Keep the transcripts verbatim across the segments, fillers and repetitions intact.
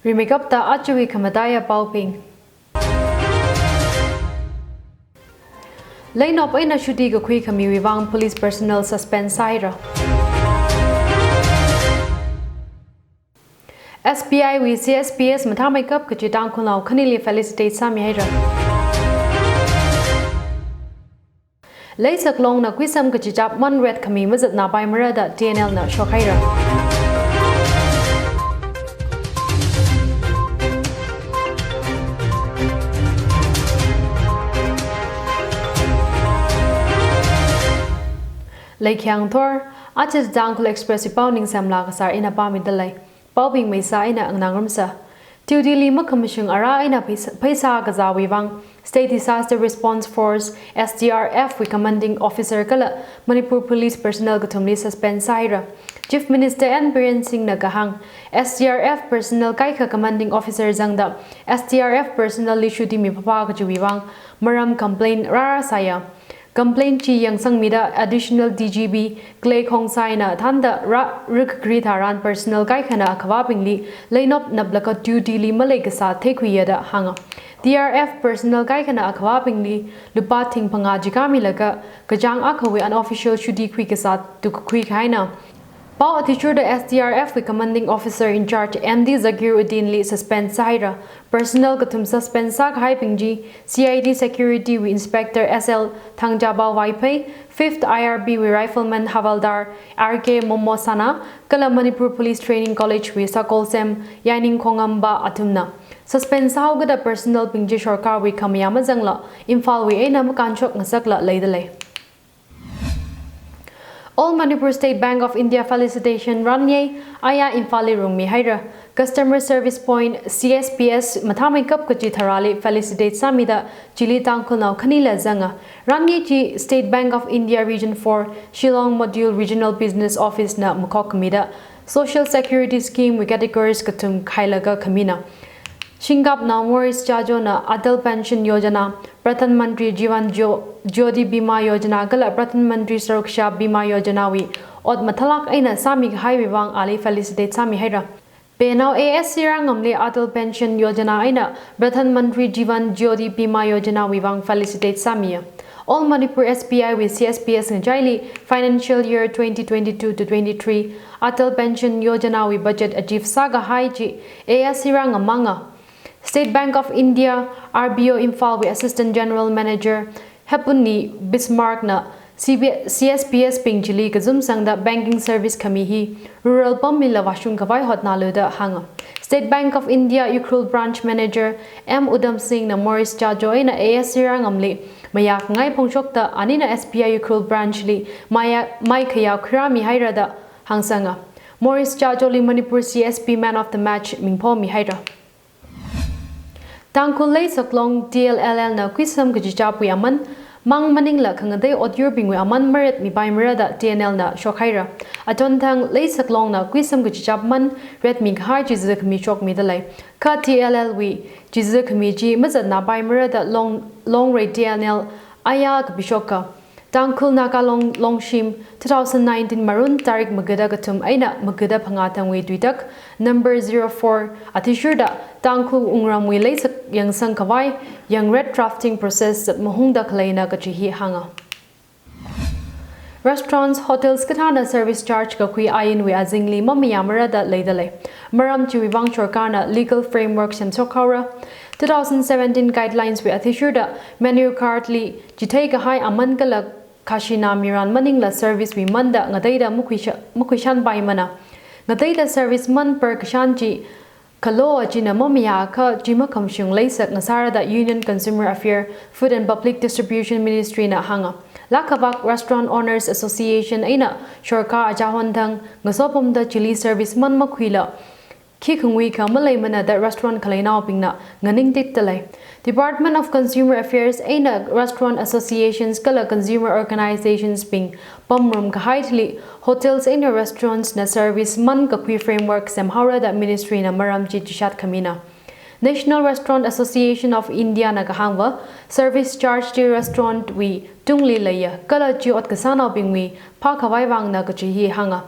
Rimeikapta ajawui khamataiya paobing. Leinop eina shuti kakhui khamiwui vang police personnel suspend sāhaira. S B I wui C S P S mathāmeikap kachi Tangkhulnao khanili felicitate sāmihaira. Leisak Longna kuisam kachichap man ret khami mazatnapaimara da T N L na shokhaira. Leikhiang thor, aja Tangkhul Express wui pao ningsemla kasār ina pāmidalei. Paobing maisa eina nganāngarumsa. Duty li makhamashung ara eina pheisā, pheisā kazāwui vang State Disaster Response Force, S D R F wui commanding officer kala Manipur Police personnel kathumli suspend sāhaira. Chief Minister N Biren Singhna kahāng, S D R F personnel kaikha commanding officer zangda S D R F personnel li shuti miphāphā kajiwui vang maram complaint rāra sāya. Complaint chi yangsangmida Additional D G P Clay Khongsai na thānda rā rikakri tharan personnel kaikhana akhavābingli leinop naplaga duty li malei kasā theikhuiya da hānga. D R F personnel kaikhana akhavābingli lupā thing phangā jikha milaga kachāng akhawui unofficial shuti khui kasā tukkhui kahaina. Pao athishurda S D R F wui commanding officer in charge M D Zakir Uddin li suspend sāhaira. Personnel kathum suspend sākahaibing chi C I D Security wui Inspector S L Thangjabao Vaiphei, Fifth I R B wui Rifleman Havaldar R K Momosana, kala Manipur Police Training College wui Sakolsem Yaning Khongamba athumna. Suspend sāhaokada personnel bing chi sorkarwui khamayā mazangla Imphal wui eina makānshok ngasakla leidalei. All Manipur State Bank of India felicitation ranyei aya Imphal li rungmihaira. Customer Service Point, C S P S mathāmeikap kachi tharāli felicitate sāmida chili Tangkhulnao khanila zanga. Ranyei chi State Bank of India Region four, Shillong Module Regional Business Office na makhok khamida Social Security Scheme wui categories kathum khailaga khamina. Shingkapnao Maurice Chajo na Atal Pension Yojana, Pradhan Mantri Jeevan Jyo-, Jyoti Bima Yojana kala Pradhan Mantri Suraksha Bima Yojana wui ot mathālāk eina sāmikahaiwui vang ali felicitate sāmihaira. Penao A S Shirangamli Atal Pension Yojana eina Pradhan Mantri Jeevan Jyoti Bima Yojana wui vang felicitate sāmiya. All Manipur S B I wui C S P S ngachaili financial year twenty twenty-two to twenty-three Atal Pension Yojana wui budget achieve sākahai chi A S Shirangam manga. State Bank of India, R B O Imphal wui Assistant General Manager Hepuni Bismarck na C B, C S P S bing chili kazumsangda banking service khami hi rural pamlila vāshung khavai hotnalu da hānga. State Bank of India Ukhrul Branch Manager M Udham Singh na Maurice Chajo eina A S Shirangamli mayākhangai phongshokta anina S B I Ukhrul Branch li maya, maikhayā khuirāmihaira da hāngsanga. Maurice Chajo li Manipur C S P Man of the Match mingphomihaira. Tangkhul Leisak Long T L L L na kuisam kachichapwui aman, mang maningla khangatei otyurbingwui aman maretmipaimara da T N L na shokhaira. Atonthang Leisak Long na kuisam kachichap man retmikahai chi zikmi shokmidalei. Kha T L L wui chi zikmi chi mazatnapaimara da Long, Longrei T N L aya kapishoka. Tangkhul Naga Long, Longshim, two thousand nineteen Marun tarik magada kathum eina magada phangā thangwui tuitak number zero four athishurda Tangkhul Wungramwui leisak yangsang khavai yangret drafting process zat mahungda khaleina kachi hi hānga. Restaurants, hotels kathāna service charge kakhui ainwui azingli mamayāmara da leidalei. Maram chiwui vang sorkarna legal framework semshok haora. Two thousand seventeen guidelines wui athishurda menu card li chitheikahai aman kala khashina miran maningla service wui manda ngateida makhuisha-, makhuishanpaimana. Ngateida service man per kashan chi khalo achina mamayākha chi makhamashung leisak ngasāra da Union Consumer Affair, Food and Public Distribution Ministry na hānga. Lakhavak Restaurant Owners Association eina sorkar achahonthang ngasopamda chili service man makhuila khi khangui kha maleimana da restaurant khaleinaobingna nganingtitdalei. Department of Consumer Affairs eina Restaurant Associations kala consumer organizations bing pamrum kahai thili hotels eina restaurants na service man kakhui framework semhaora da ministry na maram chi chishat khamina. National Restaurant Association of India na kahāngva, service charge chi restaurant wui tungli leiya, kala chi ot kasānaobingwui phākhavai vangna kachi hi hānga.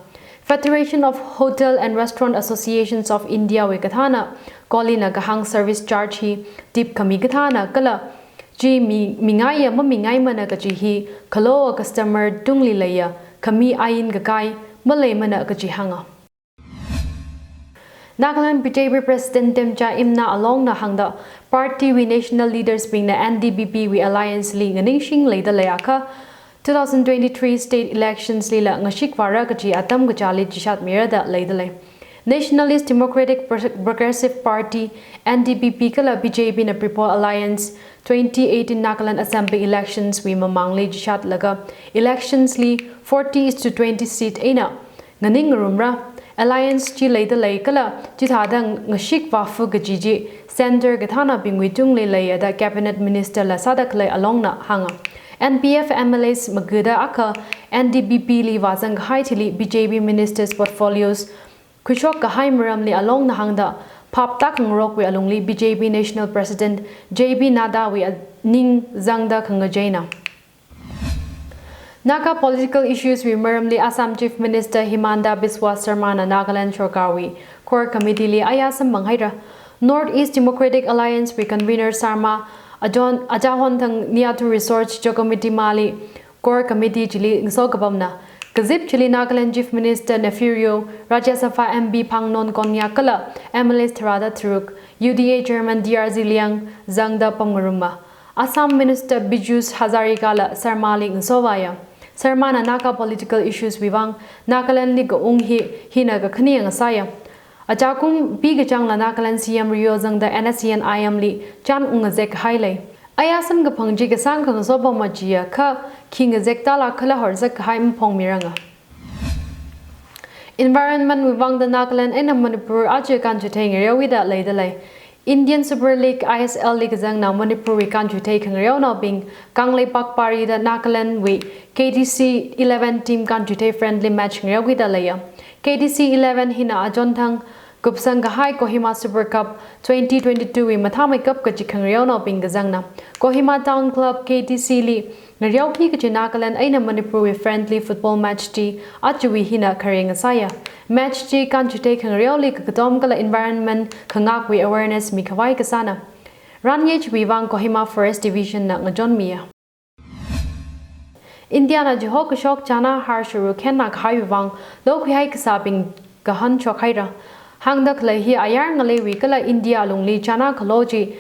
Federation of Hotel and Restaurant Associations of India wui kathāna, Kohli na kahāng service charge hi tip khami kathāna kala chi mi, mingaiya mamingaimana kaji hi khalo customer tungli leiya khami ain kakai maleimana kaji hānga. Nagaland B J P President Temja Imna Along na hāngda, party wui national leaders bingna N D P P wui alliance li nganingshing leida leiakha, two thousand twenty-three state elections lila ngashik vāra kaji atam kachāli jishat mira da leida lei. Nationalist Democratic Pro-, Progressive Party, N D P P kala B J P na pre-poll alliance twenty eighteen Nagaland Assembly elections wui mamangli jishatlaga elections li forty is to twenty seat eina nganing ngarumra. Alliance chi leida lei kala chithāda ngashik vāfa kaji chi center kathānabingwui tungli leiya da Cabinet Minister la sāda khalei Along na hānga. N P F M L As magada akha N D P P li vāzang kahai chili B J P ministers portfolios khuishok kahai maramli Along na hāngda, phap tākhangarokwui alungli B J P National President J P Nadda wui a-, ning zangda khangacheina. Naga political issues wui maramli Assam Chief Minister Himanta Biswa Sarma na Nagaland sorkarwui Core Committee li aya samphang haira. North East Democratic Alliance wui convener Sarma, Ajon, Ajahonthang Niathu Resort Chokomiti mali Core Committee chili ngaso kapamna. Kazip chili Nagaland Chief Minister Neiphiu Rio, Rajya Sabha M P Phangnon Konyak kala M L As tharāda tharuk, U D A Chairman T R Zeliang zangda pamngarumma. Assam Minister Piyush Hazarika la Sarma li ngasovāya. Sarma na Naga political issues wui vang Nagaland li kaung hi hina kakhane ngasāya. Ajakum pi kachangla Nagaland C M Rio zangda N S C N I M li chān ungngazek kahai lei. Aya samkaphang chi kasāng khangaso pam majiya kha khi ngazek tāla khala horzak kahai maphongmiranga. Environment wui vangda Nagaland eina Manipur aja kānchithei ngareowida leida lei. Indian Super League, I S L li kazangna Manipur wui kānchithei khangareonaobing Kangleipak Parida Nagaland wui K T C eleven team kānchithei friendly match ngareowida leiya. K T C eleven hina ajonthang kupsang kahai Kohima Super Cup twenty twenty-two wui mathāmeikap kaji khangareonaobing kazangna. Kohima Town Club K T C li ngareoki kaji Nagaland eina Manipur wui friendly football match chi ajawui hina khare ngasāya. Match chi kānchithei khangareoli kakatom kala environment khangakwui awareness mikhavai kasāna. Ranye chiwui vang Kohima Forest Division na ngachonmiya. India na chiho kashok chana har shuru khenna kahaiwui vang lokhuihai kasābing kahān shok haira. Hāngda khalei hi ayar ngaleiwui kala India alungli chana khalo chi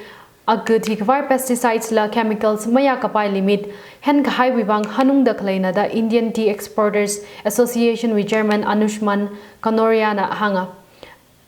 agut hikhavai pesticides la chemicals mayākapai limit henkahaiwui vang hanungda khaleina da Indian Tea Exporters Association wui Chairman Anushman Kanoria na hānga.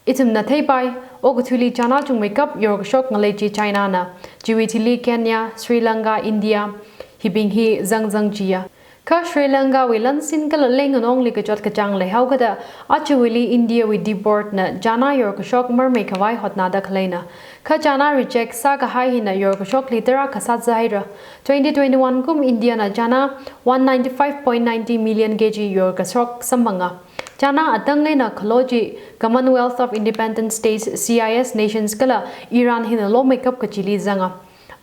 Ithumna theipai, okathuili chana chungmeikap yorkashok ngalei chi China na, chiwui thili Kenya, Sri Lanka, India, hibing hi zangzang chiya. Kha Sri Lanka wui lansin kala leinganongli kachot kachāng leihaokada, ajawuili India wui Tea Board na chana yorkashok marmeikhavai hotnada khaleina. Kha chana reject sākahai hina yorkashokli tarākha sāzahaira. Twenty twenty-one kum India na chana one ninety-five point ninety million K G yorkashok samphanga. Chana atang eina khalo chi Commonwealth of Independent States, C I S nations kala Iran hina lomeikap kachili zanga.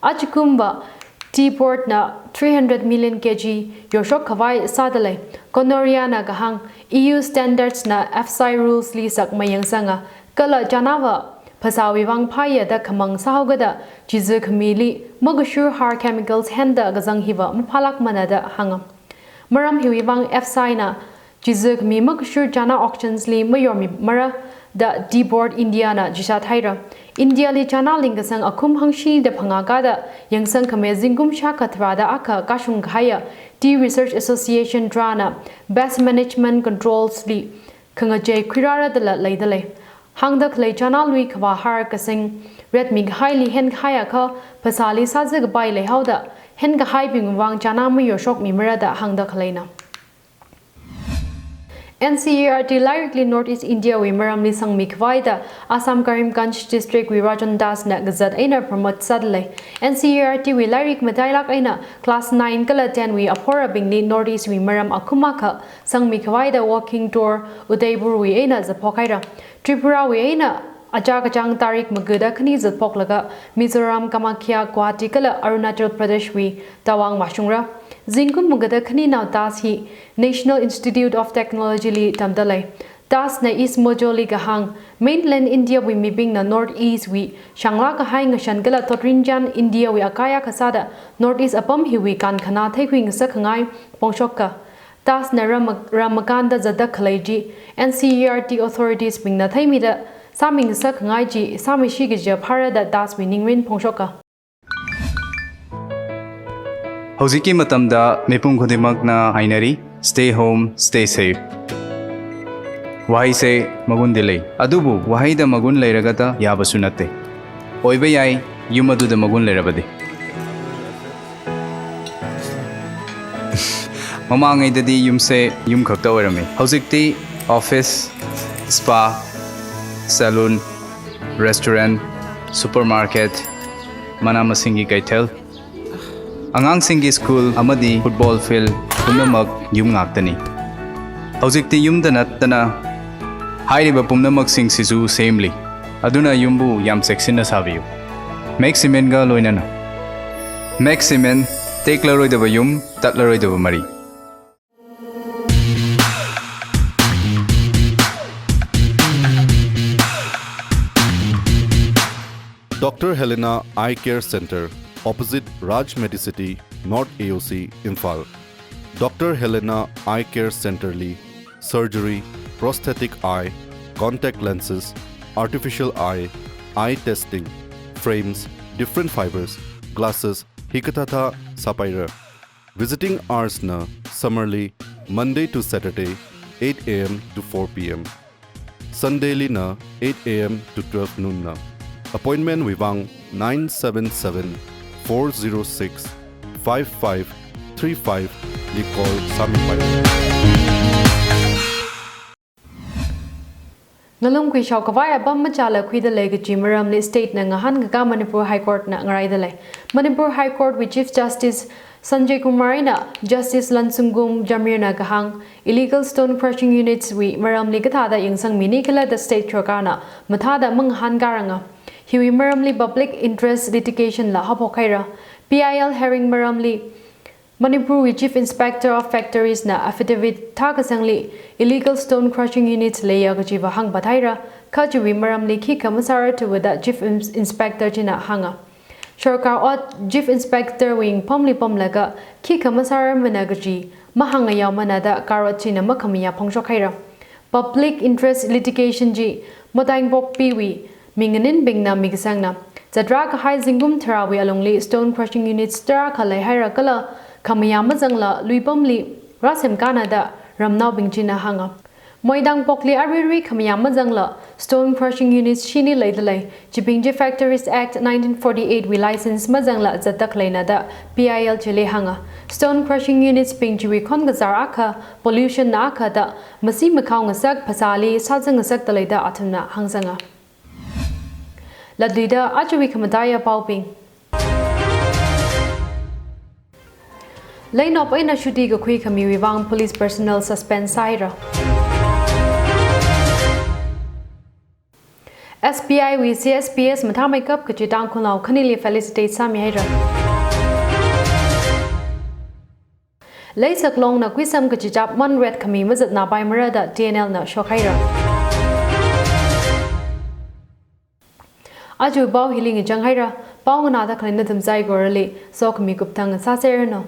Ajakumva Tea Board na three hundred million K G yorshok khavai sāda lei. Kanoria na kahāng E U standards na F S I rules li sakmei yangsanga. Kala chanava phasāwui vang phāya da khamang sāhaokada, chiza khamili makashur har chemicals henda kazang hiva maphālākmana da hānga. Maram hiwui vang F S I na chiza khami makashur chana auctions li mayormimara da Tea Board India na chishat haira. India li chana lingkasang akhum hangshida phangā kada yangsang khami zingkum shākha tharāda akha kashung kahaiya Tea Research Association tarāna pest management controls li khangachei khuirāra dala leida lei. Hāngda khalei chana lui khavā har kasing retmi kahaili henkahai akha phasāli sāzakapai leihaoda henkahaibing vang chana mayorshokmimara da hāngda khaleina. N C E R T lairikli North East India wui maramli sangmi khavai da Assam Karimganj District wui Rajan Das na kazat eina promote sāda lei. N C E R T wui lairik matailāk eina class nine kala ten wui aphorabingli North East wui maram akhum akha sangmi khavai da walking tour Udaipur wui eina zatphok haira. Tripura wui eina aja kachāng tarik magada khani zatphoklaga Mizoram, Kamakhya, Guwahati kala Arunachal Pradesh wui Tawang vāshungra. Zingkum magada khaninao Das hi National Institute of Technology li tamda lei. Das na East Mojo li kahāng, mainland India wui mibingna North East wui shānglā kahai ngashan kala thotrinchān India wui akaya kasāda North East apam hiwui kankhana theikhui ngasak khangai phongshoka. Das na ram, ram makānda zatda khalei chi N C E R T authorities bingna theimida sāmi ngasak khangai chi sāmishi kaja phāra da Das wui ningrin phongshoka. Hꯧjikki matamda mipum khudingmakna hainari, stay home, stay safe. Waheise magundi lei. Adubu waheida magun leiragada yabashu natte. Oiba yai, yum aduda magun leirabadi. Mamang ngaidadi yumse yum khakta oirame. Hojikti office, spa, salon, restaurant, supermarket, mana masinggi kaithel, angangsinggi school amadi football field pumnamak yum ngaktani. Hojikti yumda nattana hairiba pumnamaksing sisu semli. Aduna yumbu yam cheksinna sabiyu. Max Cement ga loinana. Max Cement, teklaroidaba yum, tatlaroidaba mari. Doctor Helena Eye Care Center, opposite Raj Medicity, North A O C, Imphal. Doctor Helena Eye Care Center li surgery, prosthetic eye, contact lenses, artificial eye, eye testing, frames, different fibers, glasses, hikathāthā sāpaira. Visiting hours na summer li Monday to Saturday, eight A M to four P M. Sunday li na eight A M to twelve noon na. Appointment wui vang nine seven seven, four zero six, five five three five li call sāmipai. Ngalungkhui shaokhavai apam machāla khuida lei kaji maramli state na ngahānkakā Manipur High Court na ngaraida lei. Manipur High Court wui Chief Justice Sanjay Kumar eina Justice Lansungkum Jamir na kahāng, illegal stone crushing units wui maramli kathāda yangsangmini khala da state sorkarna mathāda mangahānkaranga. Hiwui maramli public interest litigation la haophok haira. P I L hearing maramli Manipur wui Chief Inspector of Factories na affidavit thākasangli illegal stone crushing units leiya kajiva hāngphat haira, kha chiwui maramli khikha masārarthuwa da Chief Ins-, Inspector china hānga. Sorkar ot Chief Inspector wui yingpamli pamlaga khikha masārarmana kaji mahāngayao mana da karot china makhamayā phongshok haira. Public interest litigation chi Motaingpokpiwui minganinbingna mikasangna. Zatrā kahai zingkum tharāwui alungli stone crushing units tarākha leihaira kala khamayā mazangla luipamli rāsemkana da ramnaobing china hānga. Motaingpokli aruirui khamayā mazangla stone crushing units shini leida lei, chibing chi Factories Act nineteen forty-eight wui license mazangla zatda khaleina da P I L chili hānga. Stone crushing units bing chiwui khon kazār akha, pollution na akha da masi makhao ngasak, phasāli sāzang ngasakda lei da athumna hāngsanga. Latluida ajawui khamataiya paobing. Leinop eina shuti kakhui khamiwui vang police personnel suspend sāhaira. S B I wui C S P S mathāmeikap kachi Tangkhulnao khanili felicitate sāmihaira. Leisaklongna kuisam kachichap man ret khami mazatnapaimara da T N L na shokhaira. Aja pao hili ngachang haira, pao nganāda khalei nathum saikorali sokhami kupthang sāserranu.